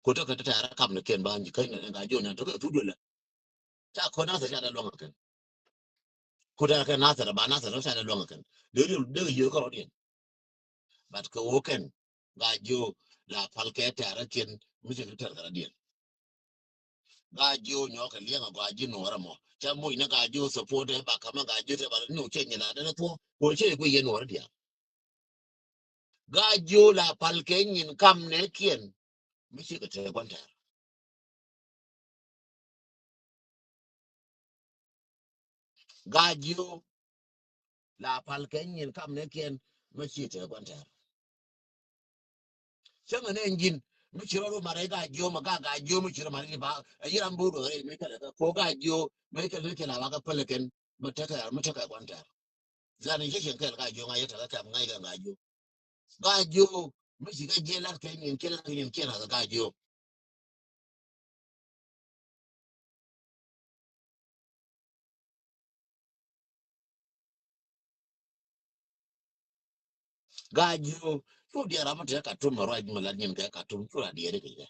Kɔ te kɛ te tɛ̈rɛ kam ni kiɛn ba ji̱ käny ni Gaa-jiö ni tɔkɛ thut wulɛ. Ca kɔ Nathɛr ca dee luäŋ kɛ kɛn. Kɔ te kɛ Nathɛr ba Nathɛr ca dee luäŋ kɛ kɛn. Dee riɛl dee kɛ yiëë kɛ rɔ̱diɛn. But kɛ wä kɛn Gaa-jiö la pal kɛ tɛ̈rɛ kiɛn mi cɛ kɛ tɛ̈r kɛ rɔ̱diɛn. Gaajiö nyɔk kɛ liɛŋ a gɔaa ji̱ Nuɔrä mɔ. Ca moc ni Gaajiö support ɛ ba kamä Gaajiö te ba ni wä cɛ nyin a dɛn a thuɔ. Wä cɛ i̱ guiy yɛ Nuɔrä diaal. Gaajiö la pal kɛ nyin kam nɛ kiɛn. Mi cikɛ te gua̱n tɛr. Gaajiö la pal kɛ nyin kam nɛ kiɛn. Mi cikɛ te gua̱n tɛr. Cäŋ ɛ nɛ ji̱n mi ci rɔ ru marɛ Gaajiö ma ga Gaajiö mi ci rɔ marɛ ni ba ɛ yiram bu rɔ rɛ mi kɛlɛ kɛ ko Gaajiö mi kɛlɛ ni kɛlɛ ba kɛ pɛlɛ kɛn mi tekɛ mi tekɛ gua̱n tɛr. Zani cɛ cɛn kɛl Gaajiö ŋa̱c yɛ tekɛ kɛm ŋa̱c kɛ Gaajiö. Gaajiö mi ci kɛ jiɛ lat kɛ nyin kɛ lat kɛ nyin kɛ lat Gaajiö. Gaajiö cu diɛɛr ram mi te Katum mi ruac mi lat nyin kɛ Katum cu la diɛɛr ikɛ jɛ.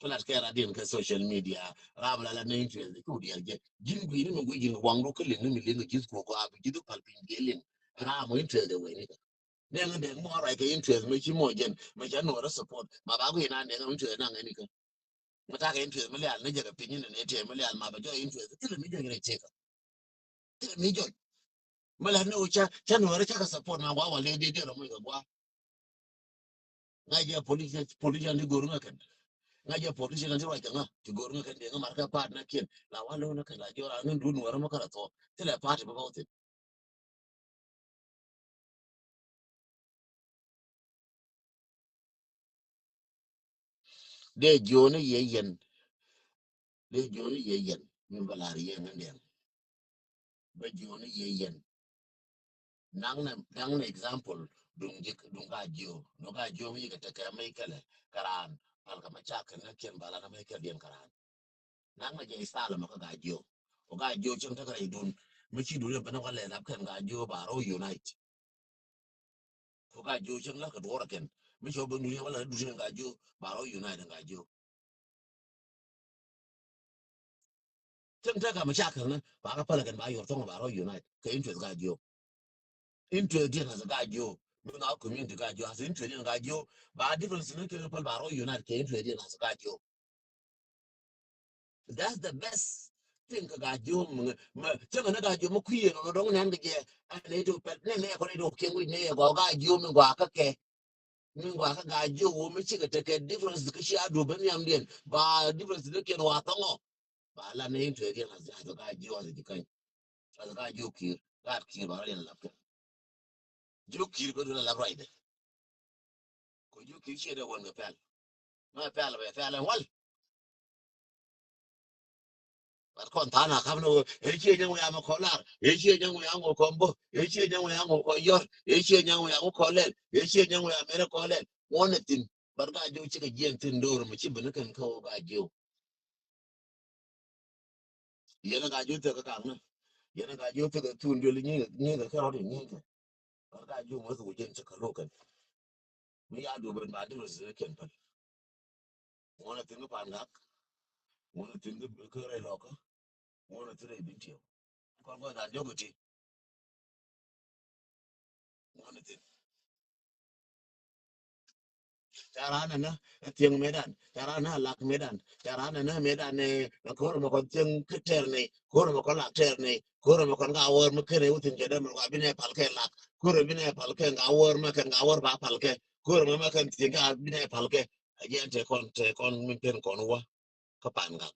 Cu lat kɛ rat diɛn kɛ social media ram la la ni interest cu diɛɛr jɛ. Ji̱n gui̱ni mi gui̱ ji̱n waŋdu kä liŋ ni mi liŋ ji̱th kuɔ kɔ abi ji̱th pal piny diɛ liŋ. Ram mi interest de weni kɛ. Dɛŋ dɛŋ mɔ ruac kɛ interest mi ci mɔ jɛn mi ca Nuɔrä support ma ba gui̱ nan dɛŋ interest naŋ ɛni kɛ. Mi takɛ interest mi lial ni jɛ kɛ piny ni ni tɛ mi lial ma ba jɔ interest thilɛ mi jɛ kɛ rɛ tɛ kɛ. Thilɛ mi jɔ. Mi la ni wä ca ca Nuɔrä ca kɛ support ma gua wa lɛ dee dee rɔ mi kɛ gua. Ŋa̱c jɛ politician, politician ti go̱r ŋä kɛn. Ŋa̱c jɛ politician ti ruac kɛ ŋä ti go̱r ŋä kɛn dee ŋä mar kɛ part na kiɛn la wa lo̱w na kɛn la jɔra ŋä dun wärä mä kärɛ thɔ. Thilɛ party bä bä wä thin. Dee jiöni yɛ yɛn. Dee jiöni yɛ yɛn min bä lar yɛ ŋä dee. Bä jiöni yɛ yɛn. Naŋ nɛ, naŋ nɛ example duŋ ji̱, duŋ Gaajiö. Nɔ Gaajiö mi yikɛ tekɛ mi kɛlɛ kɛ raan pal kɛ ma cak kɛ ŋäkiɛn bala na mi kɛl diɛn kɛ raan. Naŋ nɛ jɛ istala mɔ kä Gaajiö. Ɔ Gaajiö cieŋ tekɛ rɛy dun mi ci dun yɛ ben ɔ kɛ lɛ lap kɛn Gaajiö ba rɔ unite. Ɔ Gaajiö cieŋ lak kɛ duɔrɛ kɛn mi cɔ ben dun yɛ wala dun yɛ Gaajiö ba rɔ unite Gaajiö. Cäŋ tekɛ mashakil ni ba kɛ pälɛ kɛn ba yɔr thɔŋ ba rɔ unite kɛ interest Gaajiö. Interest diɛn as Gaajiö. Mi ŋa community Gaajiö as interest diɛn Gaajiö. Ba difference ni kɛ päl ba rɔ unite kɛ interest diɛn as Gaajiö. That's the best thing kɛ Gaajiö. Mɛ cäŋ ni Gaajiö mɛ kui̱ yɛn ɔnɔ dɔŋ nɛn kɛ jɛ. Ɛn ni to pɛl ni ni kɔn ni to kɛ wi̱c ni gɔ Gaajiö mi gɔ a kä kɛ. Min gua kä Gaajiö wä mi cikɛ tekɛ difference kä cia duɔ̱p ben nhiamdiɛn ba difference ni kiɛn wa thɔŋɔ. Ba la ni interest diɛn as, as Gaajiö as ji̱ käny. As Gaajiö Kiir gaat Kiir ba rɔ yɛn lap kɛ. Jiö Kiir bä duɔl a lap ruacdɛ. Kɔ Jiö Kiir ciɛ dee wän kɛ pɛl. Ma pɛl bɛ pɛl ɛn wal. But kɔn tha̱a̱ŋ a ka̱m ni ɣöö ëë ciɛ nyäŋ wi̱i̱ a mi kɔn lar, ëë ciɛ nyäŋ wi̱i̱ a ŋo̱ kɔn bä, ëë ciɛ nyäŋ wi̱i̱ a ŋo̱ kɔn yɔr, ëë ciɛ nyäŋ wi̱i̱ a ŋo̱ kɔn lɛl, ëë ciɛ nyäŋ wi̱i̱ a mɛn kɔn lɛl. Ŋuɔ̱n ni thi̱n. But Gaajiö cikɛ jiɛn thi̱n do̱r mi ci bi ni kɛn kä ɣöö Gaajiö. Yɛn a Gaajiö thek kä ka̱ŋ ni. Yɛn a Gaajiö thek kä thun duel nyi̱i̱ kɛ kɛ rɔ̱t in nyi̱i̱ kɛ. But Gaajiö muɔth wä jiɛn cɛ kɛ lo̱k kɛn. Mi ya duɔ̱p ben ba difference ni kɛn päl. Ŋuɔ̱n a thi̱n kä Pan Gak. Ŋuɔ̱n a thi̱n kä, kä rɛy lɔkä. Ŋuɔ̱n a thi̱n rɛy Bentiu. Kɔn kɔn dan jɔk iti. Ŋuɔ̱n a thi̱n. Ca raan ɛnɛ ɛ thiäŋ mëëdan. Ca raan ɛnɛ ɛ lak mëëdan. Ca raan ɛnɛ mëëdan ɛ ko̱r ɛmɛ kɔn thiäŋ kä tɛr ni. Ko̱r ɛmɛ kɔn lak tɛr ni. Ko̱r ɛmɛ kɔn ka wäär mi kɛn ɛ wä thi̱n cɛ dee mɛ kɔn a bi nɛ pal kɛ lak. Ko̱r ɛ bi nɛ pal kɛ ka wäär mɛ kɛn ka wäär ba pal kɛ. Ko̱r ɛmɛ mɛ kɛn thiäŋ ka bi nɛ pal kɛ. A jɛn te kɔn, te kɔn min pen kɔn wä kä Pan Gak.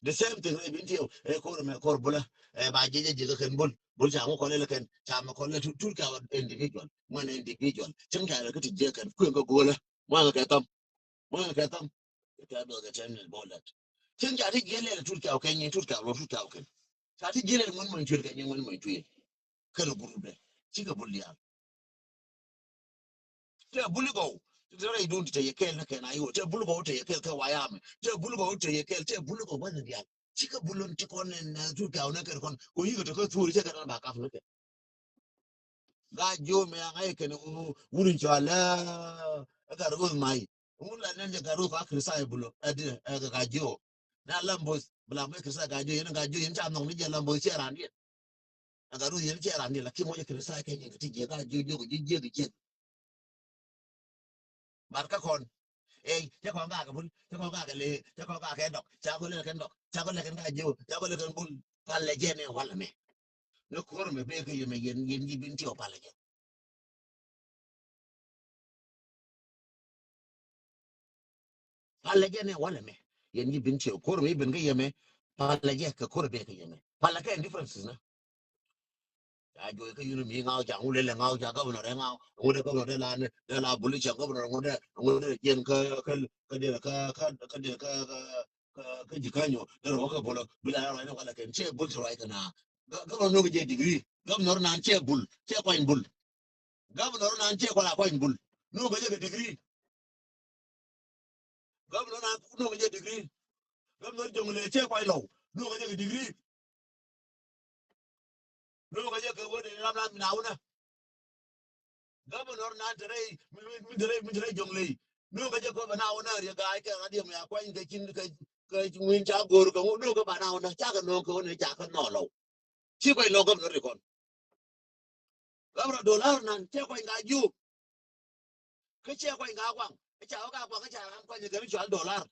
The same thing rɛ Bentiu ɛ ko̱r ɛmɛ ko̱r Bulä. Ɛ ba jiɛc jiɛc kä kɛn Bul. Bul ca ŋu kɔn lɛ kɛn ca mɛ kɔn lɛ tu, tur ka wä individual. Ŋuɛn individual. Cäŋ ca lɛ kä ti jiɛc kɛn kueŋ kä go̱o̱lä. Ŋuɛn kɛ thɔm. Ŋuɛn kɛ thɔm. Kɛ thɔm kɛ tɛm ni bol dat. Cäŋ ca ti jiɛc lɛ tur ka wä kɛ nyin tur ka wä tur ka wä kɛn. Ca ti jiɛc lɛ ŋuɛn mɔny tuer kɛ nyin ŋuɛn mɔny tuer. Kɛn group dɛ. Cikɛ Bul diaal. Tɛ Bul gɔw. Tɛ rɛy dun tɛ yɛ kɛɛl ni kɛn a yio. Tɛ Bul gɔw tɛ yɛ kɛɛl kɛ wayamɛ. Tɛ Bul gɔw tɛ yɛ kɛɛl. Tɛ Bul gɔw wä ni dial. Cikɛ Bul lon ti kɔn ni na tu gaw ni kɛn kɔn. Ko yikɛ tɛ kɛ thuri cɛ kɛn ba kap ni kɛn. Gaajiö mɛ a ŋa̱c kɛn wuni cɔal la. Ɛ Gat Ruth May. Wuni la nɛn jɛ Gat Ruth a Krista ɛ Bul. Ɛ di ɛ Gaajiö. Na Lamboth. Bula mɛ Krista Gaajiö yɛn Gaajiö yɛn ca nhɔk ni jɛ Lamboth cɛ ran yɛn. Ɛ Gat Ruth yɛn cɛ ran yɛn la ki mɔ jɛ Krista kɛ nyɛ ti jɛ Gaajiö jiök jiök jiök. Bar kä kɔn. Ey, cä kɔn ka kɛ bul, cä kɔn ka kɛ le, cä kɔn ka kɛ dɔk, cä kɔn lɛ kɛn dɔk, cä kɔn lɛ kɛn ka jiw, cä kɔn lɛ kɛn bul. Palɛ jɛ ni walɛ mɛ. Ni ko̱r mɛ bek kɛ yɛ mɛ yɛn, yɛn ji̱ bin ti ɔ palɛ jɛ. Palɛ jɛ ni walɛ mɛ. Yɛn ji̱ bin ti ɔ ko̱r mɛ ben kɛ yɛ mɛ. Palɛ jɛ kɛ ko̱r bek kɛ yɛ mɛ. Palɛ kɛ differences na. Ya juɔc kä yun mi ŋa̱w ca ŋut lɛ ŋa̱w ca governor ɛ ŋa̱w ŋut ɛ governor dee la ni dee la buli ca governor ŋut ɛ ŋut ɛ jiɛn kä kä kä dee kä kä kä dee kä kä kä ji̱ kä nyɔ dee rɔ kä bolo bi la rɔ ni wala kɛn cɛ bul ci rɔ kɛ na. Governor nukɛ jɛ degree, governor nan cɛ bul cɛ kuany bul. Governor nan cɛ kuala kuany bul nukɛ jɛ kɛ degree. Governor nan nukɛ jɛ degree. Governor Jonglei cɛ kuany lɔw nukɛ jɛ kɛ degree. Nukɛ jɛ kɛ wä dee ram nan min a wunä. Governor nan te rɛy mi te rɛy mi te rɛy Jonglei nukɛ jɛ kɛ wä na wunä riɛ ga̱a̱c kɛ radiɛ mi a kuany kɛ cin kɛ kɛ ŋuin ca go̱o̱r kɛ ŋu nukɛ ba na wunä ca kɛ nukɛ wä ni ca kɛ nɔɔlɔw. Ci kuany lɔw governor ri kɔn. Gabra dolar nan cɛ kuany ka jiök. Kä cɛ kuany ka kuaŋ kä ca wä ka kuaŋ kä ca ram kuany kɛ mi cual dolar.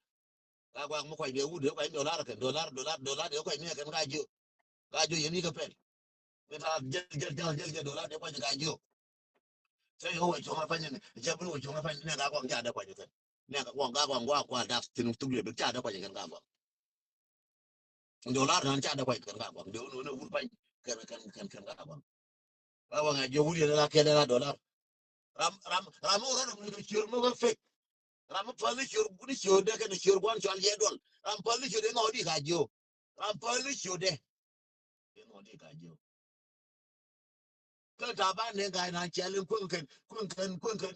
Ka kuaŋ mi kuany bɛ wut dee kuany dolar kɛn dolar dolar dolar dee kuany mi kɛn ka jiök. Ka jiök yɛn ni kɛ pɛl. Mi ta jɛl jɛl jɛl jɛl jɛl dolar dee kuany ka jiök. Cɛ yɛ wä cuɔ̱ŋ a pany ni cɛ bi wä cuɔ̱ŋ a pany ni ka kuaŋ ca dee kuany kɛn. Ni ka kuaŋ ka kuaŋ kuaŋ kuaŋ dap thin thuk lɛ bi ca dee kuany kɛn ka kuaŋ. Dolar nan ca dee kuany kɛn ka kuaŋ dee wun wun wur pany kɛn kɛn kɛn kɛn ka kuaŋ. Ka kuaŋ a jiök wur yɛn la kɛn la dolar. Ram ram ram wur ram ni ciör mɔ fek. Ram pal ni ciör ni ciör dee kɛn ciör kuan cual yɛ duɔl. Ram pal ni ciör dee ŋɔw di ka jiök. Ram pal ni ciör dee. Dee ŋɔw di ka jiök. Kä Taban Deng Gai nan cɛl in kueŋ kɛn kueŋ kɛn kueŋ kɛn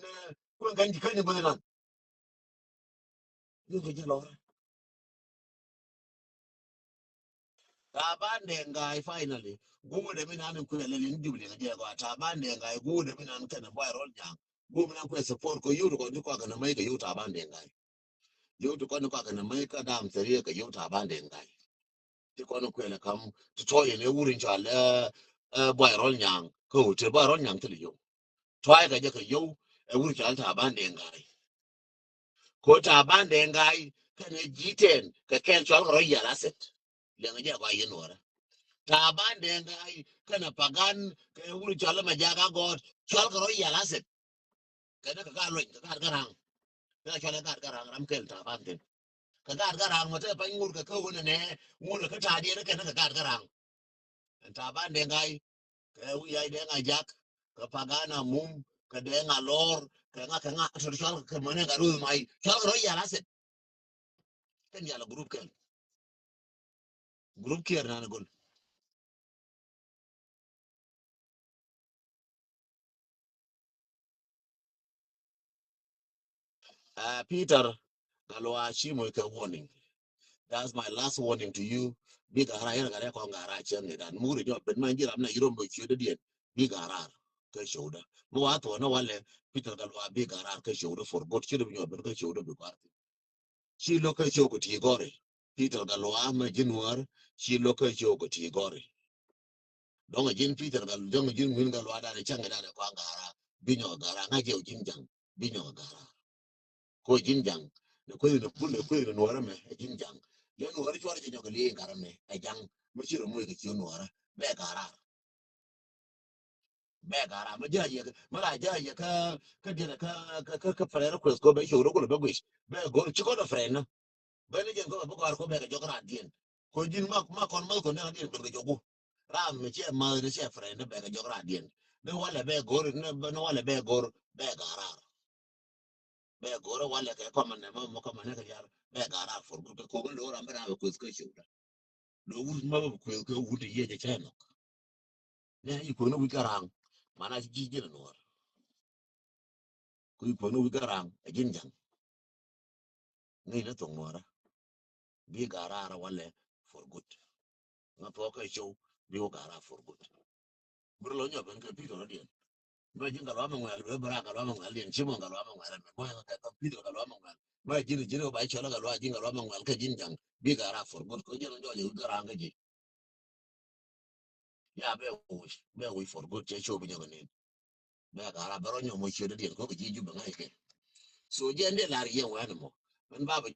kueŋ kɛn ji̱ käny in guäth inan. Yuk kɛ ji̱ lɔrä. Taban Deng Gai finally guudɛ mi nan in kueŋ lɛl in jubli kɛ jɛ gɔaa Taban Deng Gai guudɛ mi nan kɛn bɔy rɔl ja̱a̱ŋ. Guudɛ mi nan kueŋ support kɛ yuk kɔn ti kɔakɛ nɛ mäc kɛ yuk Taban Deng Gai. Yuk ti kɔn ti kɔakɛ nɛ mäc kä dam theriɛ kɛ yuk Taban Deng Gai. Ti kɔn kuɛl ɛ kam ti tɔ̱ yɛn ɛ wur in cɔal ɛ bɔy rɔl nyaŋ kä hotel bɔy rɔl nyaŋ thil yio̱w. Tɔ̱ kɛ jɛ kɛ yio̱w ɛ wur cɔal Taban Deng Gai. Ko Taban Deng Gai kɛn ɛ ji̱ tɛn kɛ kɛn cɔal kɛ rɔ yal aset. Liɛŋ jɛ kɔ a yɛn wärä. Taban Deng Gai kɛn ɛ pagan kɛ wur cɔal ɛ mɛ jak a gɔɔt cɔal kɛ rɔ yal aset. Kɛn ɛ kɛ ka luny kɛ ka gat kä raŋ. Kɛ ka cɔal ɛ gat kä raŋ ram kɛl Taban thin. Kɛ gaat kä raŋ mɛ te pany ŋut kɛ kä wunɛ nɛ ŋut kɛ ta̱a̱diɛn kɛn kɛ gaat kä raŋ. Ɛn Taban Deng Gai kɛ wi̱i̱ yac Deng Ajak kɛ Pagana Mum kɛ Deng Alor kɛ ŋa kɛ ŋa tɔt cual kɛ mɛnɛ gat Ruth Mai cual kɛ rɔ yal aset. Kɛn yal a group kɛn. Group kiɛr nan gol. Uh, Peter Galwa Chimo kɛ warning. That's my last warning to you. Big ara yɛn gara kɔn gara cɛn ni dan muri jɔ ben man jiram na yiro mo chiu de dien. Big ara kɛ show da. Mo wa to na wale Peter Galwa big ara kɛ show da for good chiu de nyɔ ben kɛ show da bi kwar. Ci lo̱k kä cok kɛ ti gɔri. Peter Galwa mɛ ji̱ Nuäär ci lo̱k kä cok kɛ ti gɔri. Dɔ̱ŋ a ji̱n Peter Gal dɔ̱ŋ a ji̱n ŋuin Galwa danɛ cäŋ danɛ kɔaŋ gara bi nyɔk gara ŋa̱c jɛ ji̱n ja̱ŋ bi nyɔk gara. Ko ji̱n ja̱ŋ ni kueth ni bul ni kueth ni Nuäär mɛ a ji̱n ja̱ŋ. Yɛn Nuäär cuɔr jɛ nyɔk liey gara mɛ a ja̱ŋ mɛ ci rɔ moc kɛ ci Nuäär bɛ gara. Bɛ ka ram mi jɛ yɛ mi ra jɛ yɛ kä kä diɛn kä kä kä kä friend request ko bɛ show do ko bɛ gwish bɛ gor ci ko do friend na. Bɛ ni jɛn ko bɛ gor ko bɛ ka jɔk ra diɛn ko jin ma ma kon ma ko ne diɛn bɛ ka jɔk ko ram mi cɛ ma ni cɛ friend bɛ ka jɔk ra diɛn ni wala bɛ gor ni wala bɛ gor bɛ ka ram. Bɛ gor wala kɛ kɔmɛ nɛ mɔ mɔ kɔmɛ nɛ kɛ yar bɛ gara for good kɛ kogi lo ram bɛ ram bɛ kueth kä show da. Lo wut ma bɛ kueth kä wut yɛ jɛ cɛ nɔk. Nɛ yi kueth ni wi̱c ka ram mana ci ji̱ ji̱n nuɔr. Ku yi kueth ni wi̱c ka ram ɛ ji̱n jaŋ. Ŋi̱i̱c ni thok nuɔrä. Bi gara ra wala for good. Ŋa thuɔk kä show bi wä gara for good. Bir lɔ nyɔ ben kɛ Peter Odiɛn. Mɛ ji̱n Galwa Maŋuɛl, wee bɛ ra Galwa Maŋuɛl diɛn, ci mɔ Galwa Maŋuɛl, mɛ bɔ yɛ kɛ Peter Galwa Maŋuɛl. Mɛ ji̱n ji̱n ba cɔl Galwa ji̱n Galwa Maŋuɛl kɛ ji̱n jaŋ, bi gara for good, kɛ ji̱n jɔɔc wut gara ŋa ji̱. Ya bɛ wi̱c, bɛ wi̱c for good, cɛ show bi nyɔk nin. Bɛ gara bɛ rɔ nyɔ mɔ ciöt diɛn, kɔ kɛ ji̱ Jubɛ ŋa̱c kɛ. So jɛn dee lar yɛn wɛn mɔ. Mɛn ba bɛ